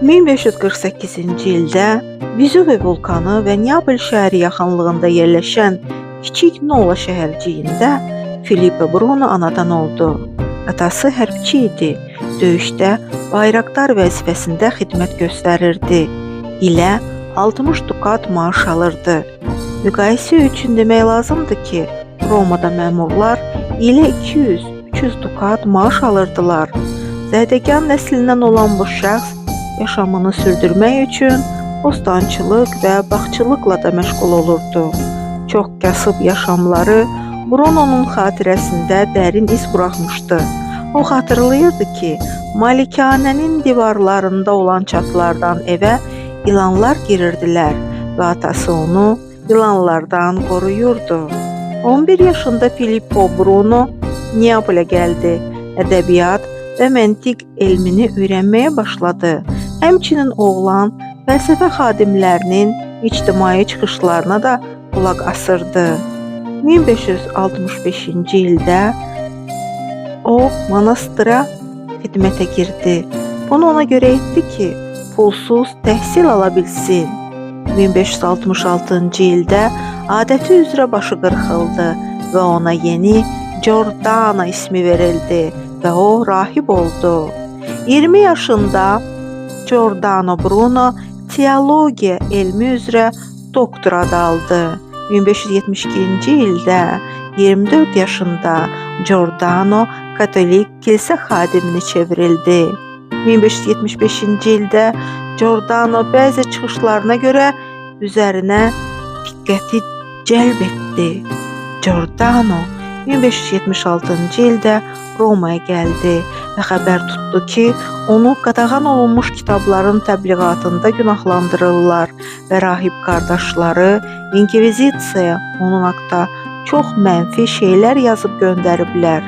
1548-ci ildə Vizuvi vulkanı və Neapol şəhəri yaxınlığında yerləşən kiçik Nola şəhərciyində Filippo Bruno anadan oldu. Atası hərbçi idi. Döyüşdə bayraqdar vəzifəsində xidmət göstərirdi. İlə 60 dukat maaş alırdı. Müqayisə üçün demək lazımdır ki, Romada məmurlar ilə 200-300 dukat maaş alırdılar. Zədəgan nəslindən olan bu şəxs yaşamını sürdürmək üçün bostançılıq və bağçılıqla da məşğul olurdu. Çox kasıb yaşamları Brunonun xatirəsində dərin iz buraxmışdı. O xatırlayırdı ki, malikanənin divarlarında olan çatlardan evə ilanlar girirdilər və atası onu ilanlardan qoruyurdu. 11 yaşında Filippo Bruno Neapolə gəldi. Ədəbiyyat və məntiq elmini öyrənməyə başladı. Həmçinin oğlan fəlsəfə xadimlərinin ictimai çıxışlarına da qulaq asırdı. 1565-ci ildə o monastıra xidmətə girdi. Bunu ona görə etdi ki, pulsuz təhsil ala bilsin. 1566-cı ildə adəti üzrə başı qırxıldı və ona yeni Giordano ismi verildi və o rahib oldu. 20 yaşında Giordano Bruno teologiya elmi üzrə doktor adı aldı. 1572-ci ildə 24 yaşında Giordano katolik kilsə xadimini çevrildi. 1575-ci ildə Giordano bəzi çıxışlarına görə üzərinə diqqəti cəlb etdi. Giordano 1576-cı ildə Romaya gəldi və xəbər tutdu ki, onu qadağan olunmuş kitabların təbliğatında günahlandırırlar və rahib qardaşları inkvizisiyaya onun haqqında çox mənfi şeylər yazıb göndəriblər.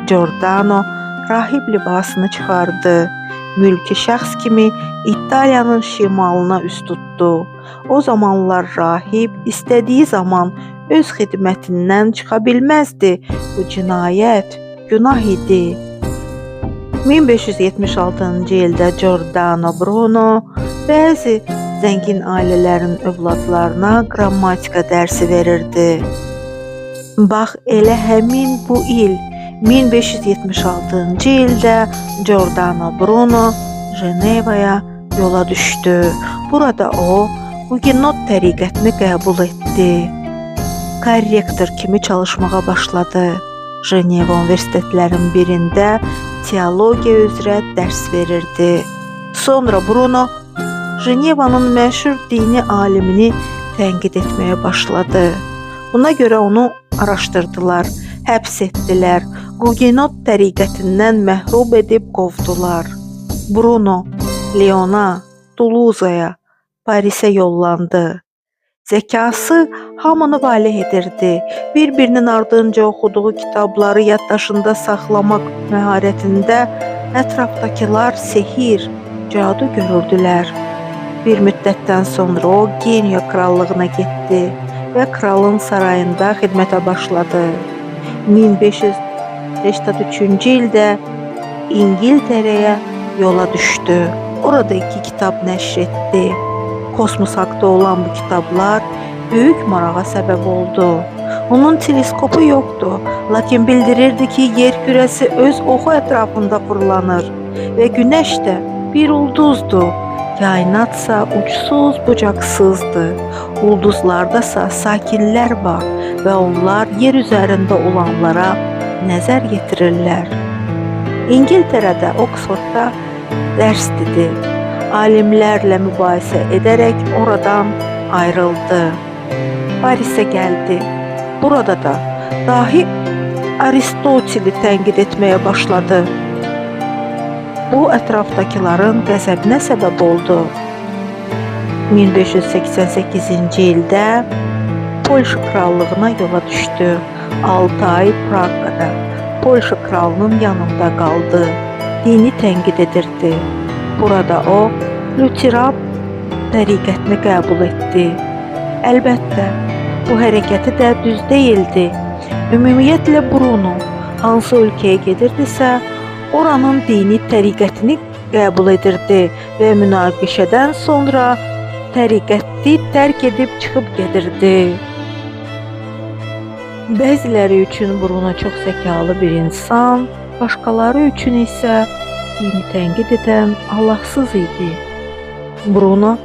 Giordano rahib libasını çıxardı. Mülki şəxs kimi İtaliyanın şimalına üz tutdu. O zamanlar rahib istədiyi zaman öz xidmətindən çıxa bilməzdi. Bu cinayət, günah idi. 1576-cı ildə Giordano Bruno bəzi zəngin ailələrin övladlarına qrammatika dərsi verirdi. Bax elə həmin bu il 1576-cı ildə Giordano Bruno Jenevaya yola düşdü. Burada o Hugenot təriqətini qəbul etdi. Korrektor kimi çalışmağa başladı. Jeneva universitetlərin birində teologiya üzrə dərs verirdi. Sonra Bruno Jenevanın məşhur dini alimini tənqid etməyə başladı. Buna görə onu araşdırdılar, həbs etdilər, Hugenot təriqətindən məhrum edib qovdular. Bruno Lyona, Tuluzaya, Parisə yollandı. Zəkası hamını valeh edirdi. Bir-birinin ardınca oxuduğu kitabları yaddaşında saxlamaq məharətində ətrafdakılar sehir, cadu görürdülər. Bir müddətdən sonra o Geniya krallığına getdi və kralın sarayında xidmətə başladı. 1583-cü ildə İngiltərəyə yola düşdü. Orada iki kitab nəşr etdi. Kosmos haqqında olan bu kitablar böyük marağa səbəb oldu. Onun teleskopu yoxdu, lakin bildirirdi ki, yer kürəsi öz oxu ətrafında fırlanır və günəş də bir ulduzdur. Kainatsa ucsuz bucaqsızdır. Ulduzlardasa sakinlər var və onlar yer üzərində olanlara nəzər yetirirlər. İngiltərədə Oxfordda dərs dedi. Alimlərlə mübahisə edərək oradan ayrıldı. Parisə gəldi. Burada da dahi Aristoteli tənqid etməyə başladı. Bu ətrafdakıların qəzəbinə səbəb oldu. 1588-ci ildə Polşa krallığına yola düşdü. 6 ay Praqada Polşa kralının yanında qaldı. Dini tənqid edirdi. Burada o Lüteran təriqətini qəbul etdi. Əlbəttə, bu hərəkəti də düz deyildi. Ümumiyyətlə Bruno hansı ölkəyə gedirdisə, oranın dini təriqətini qəbul edirdi və münaqişədən sonra təriqəti tərk edib çıxıb gedirdi. Bəziləri üçün Bruno çox zəkalı bir insan, başqaları üçün isə dini tənqid edən Allahsız idi. Bruno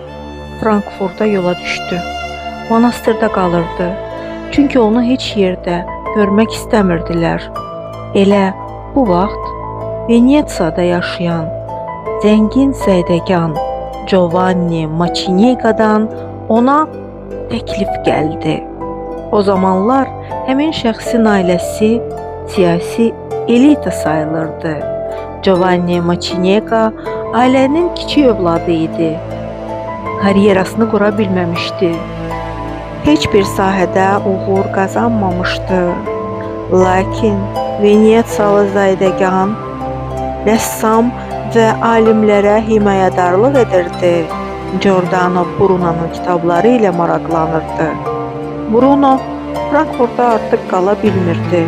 Frankfurta yola düşdü. Monastırda qalırdı. Çünki onu heç yerdə görmək istəmirdilər. Elə bu vaxt Venetsiyada yaşayan zəngin zədəgan Giovanni Macinigadan ona təklif gəldi. O zamanlar həmin şəxsin ailəsi siyasi elita sayılırdı. Giovanni Maciniga ailənin kiçik övladı idi. Karyerasını qura bilməmişdi. Heç bir sahədə uğur qazanmamışdı. Lakin Venetsiyalı zadəgan rəssam və alimlərə himayədarlıq edirdi. Giordano Bruno'nun kitabları ilə maraqlanırdı. Bruno Frankfurtda artıq qala bilmirdi.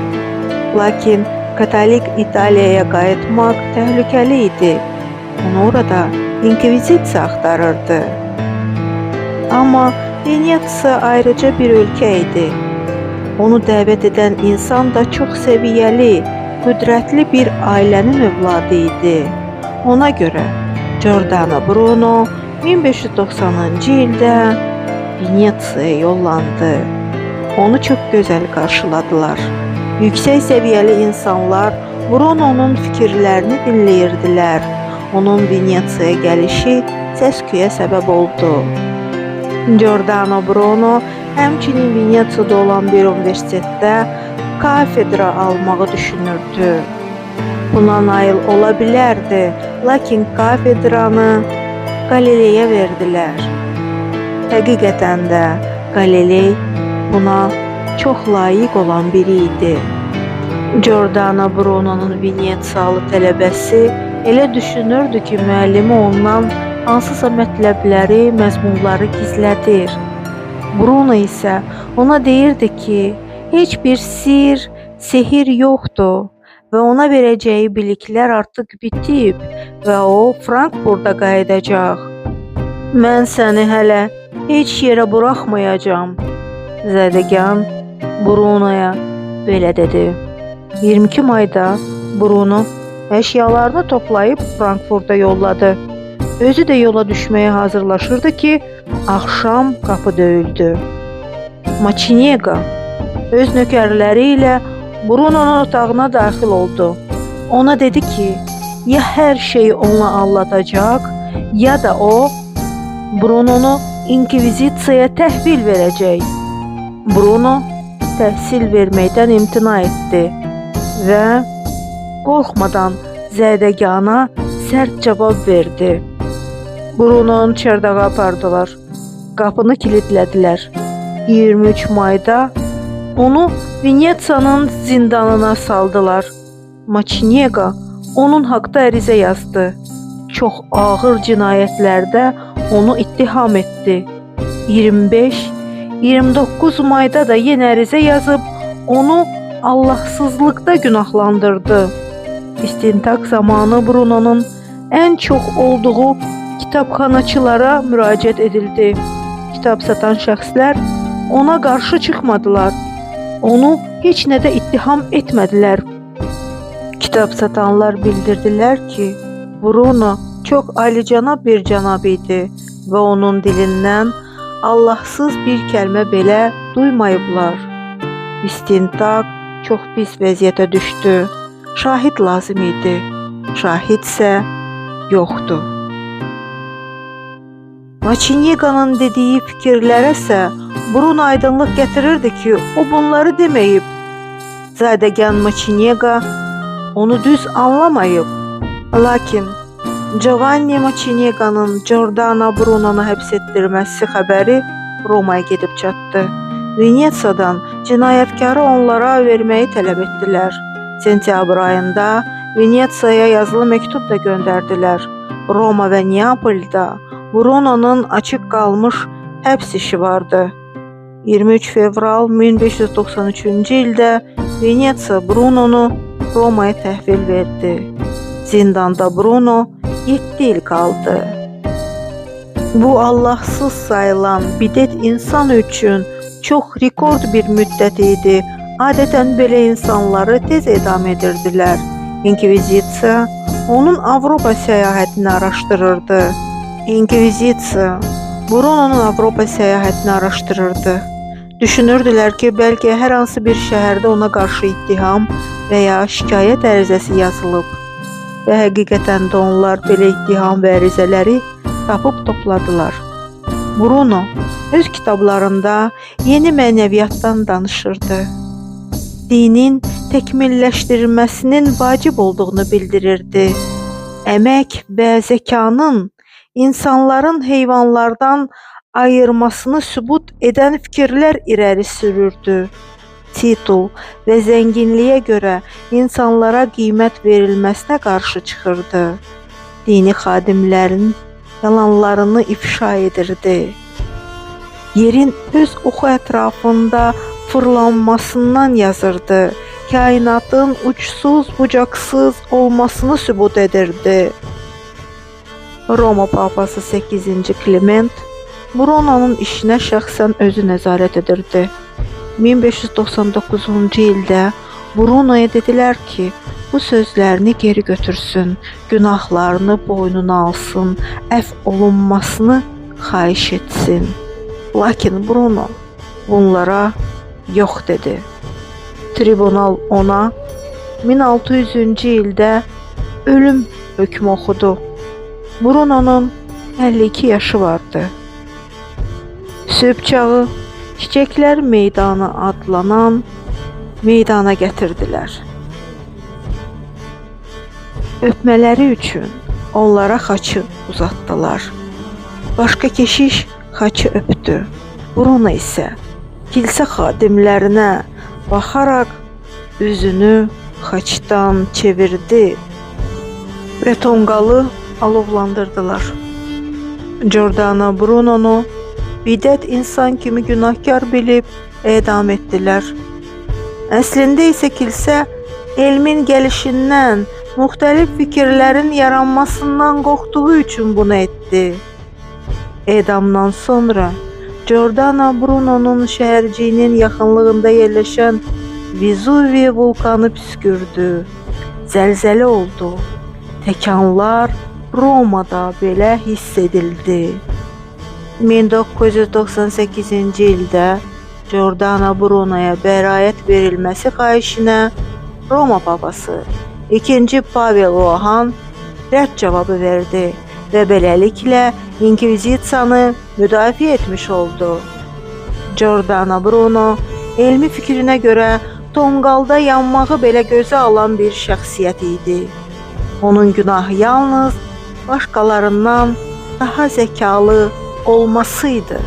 Lakin Katolik İtaliyaya qayıtmaq təhlükəli idi. Onu orada inkvizisiya axtarırdı. Amma Venetsiya ayrıca bir ölkə idi. Onu dəvət edən insan da çox səviyyəli, qüdrətli bir ailənin övladı idi. Ona görə Giordano Bruno 1590-cı ildə Venetsiyaya yollandı. Onu çox gözəl qarşıladılar. Yüksək səviyyəli insanlar Bruno'nun fikirlərini dinləyirdilər. Onun Venetsiyaya gəlişi səs-küyə səbəb oldu. Giordano Bruno həmçinin Venetsiyada olan bir universitetdə kafedra almağı düşünürdü. Buna nail ola bilərdi, lakin kafedranı Qalileyə verdilər. Həqiqətən də Qaliley buna çox layiq olan biri idi. Giordano Bruno'nun Venetsiyalı tələbəsi elə düşünürdü ki, müəllimi ondan hansısa mətləbləri, məzmunları gizlədir. Bruno isə ona deyirdi ki, heç bir sir, sehir yoxdur və ona verəcəyi biliklər artıq bitib və o Frankfurta qayıdacaq. Mən səni hələ heç yerə buraxmayacağam. Zədəgan Brunoya belə dedi. 22 mayda Bruno əşyalarını toplayıb Frankfurta yolladı. Özü də yola düşməyə hazırlaşırdı ki, axşam qapı döyüldü. Maciniga öz nökərləri ilə Bruno'nun otağına daxil oldu. Ona dedi ki, ya hər şeyi ona anlatacaq, ya da o Bruno'nu inkvizitsiyaya təhvil verəcək. Bruno təhsil verməkdən imtina etdi və qorxmadan zədəgana sərt cavab verdi. Bruno'nu çardağa apardılar. Qapını kilidlədilər. 23 mayda onu Venetsiyanın zindanına saldılar. Maciniga onun haqda ərizə yazdı. Çox ağır cinayətlərdə onu ittiham etdi. 25-29 mayda da yenə ərizə yazıb onu Allahsızlıqda günahlandırdı. İstintaq zamanı Bruno'nun ən çox olduğu kitabxanaçılara müraciət edildi. Kitab satan şəxslər ona qarşı çıxmadılar. Onu heç nədə ittiham etmədilər. Kitab satanlar bildirdilər ki, Bruno çox alicənab bir cənab idi və onun dilindən Allahsız bir kəlmə belə duymayıblar. İstintaq çox pis vəziyyətə düşdü. Şahid lazım idi. Şahid isə yoxdu. Maciniqanın dediyi fikirlərə isə Bruno aydınlıq gətirirdi ki, o bunları deməyib. Zadəgan Maciniqa onu düz anlamayıb. Lakin Giovanni Maciniqanın Giordano Brunonu həbs etdirməsi xəbəri Romaya gedib çatdı. Venetsiyadan cinayətkarı onlara verməyi tələb etdilər. Sentyabr ayında Venetsiyaya yazılı məktub da göndərdilər. Roma və Neapolda Bruno'nun açıq qalmış həbs işi vardı. 23 fevral 1593-cü ildə Venetsiya Brunonu Romaya təhvil verdi. Zindanda Bruno 7 il qaldı. Bu Allahsız sayılan bidet insan üçün çox rekord bir müddət idi. Adətən belə insanları tez edam edirdilər. İnkvizisiya onun Avropa səyahətini araşdırırdı. İnkvizisiya Brunonun Avropa səyahətini araşdırırdı. Düşünürdülər ki, bəlkə hər hansı bir şəhərdə ona qarşı ittiham və ya şikayət ərizəsi yazılıb. Və həqiqətən də onlar belə ittiham və ərizələri tapıb topladılar. Bruno öz kitablarında yeni mənəviyyatdan danışırdı. Dinin təkmilləşdirilməsinin vacib olduğunu bildirirdi. Əmək və zəkanın insanların heyvanlardan ayırmasını sübut edən fikirlər irəli sürürdü. Titul və zənginliyə görə insanlara qiymət verilməsinə qarşı çıxırdı. Dini xadimlərin yalanlarını ifşa edirdi. Yerin öz oxu ətrafında fırlanmasından yazırdı. Kainatın uçsuz bucaqsız olmasını sübut edirdi. Roma papası 8-ci Kliment Brunonun işinə şəxsən özü nəzarət edirdi. 1599-cu ildə Brunoya dedilər ki, bu sözlərini geri götürsün, günahlarını boynuna alsın, əfv olunmasını xahiş etsin. Lakin Bruno bunlara yox dedi. Tribunal ona 1600-cü ildə ölüm hökmü oxudu. Brunonun 52 yaşı vardı. Sübh çağı Çiçəklər Meydanı adlanan meydana gətirdilər. Öpmələri üçün onlara xaçı uzatdılar. Başqa keşiş xaçı öpdü. Bruno isə kilsə xadimlərinə baxaraq üzünü xaçdan çevirdi və tonqalı alovlandırdılar. Giordano Brunonu bidət insan kimi günahkar bilib edam etdilər. Əslində isə kilsə elmin gəlişindən, müxtəlif fikirlərin yaranmasından qorxduğu üçün bunu etdi. Edamdan sonra Giordano Brunonun şəhərciyinin yaxınlığında yerləşən Vizuvi vulkanı püskürdü. Zəlzələ oldu. Təkanlar Romada belə hiss edildi. 1998-ci ildə Giordano Brunoya bəraət verilməsi xahişinə Roma papası 2-ci Pavel Ohan rədd cavabı verdi və beləliklə İnkvizisiyanı müdafiə etmiş oldu. Giordano Bruno elmi fikrinə görə tonqalda yanmağı belə gözə alan bir şəxsiyyət idi. Onun günahı yalnız başqalarından daha zəkalı olmasıydı.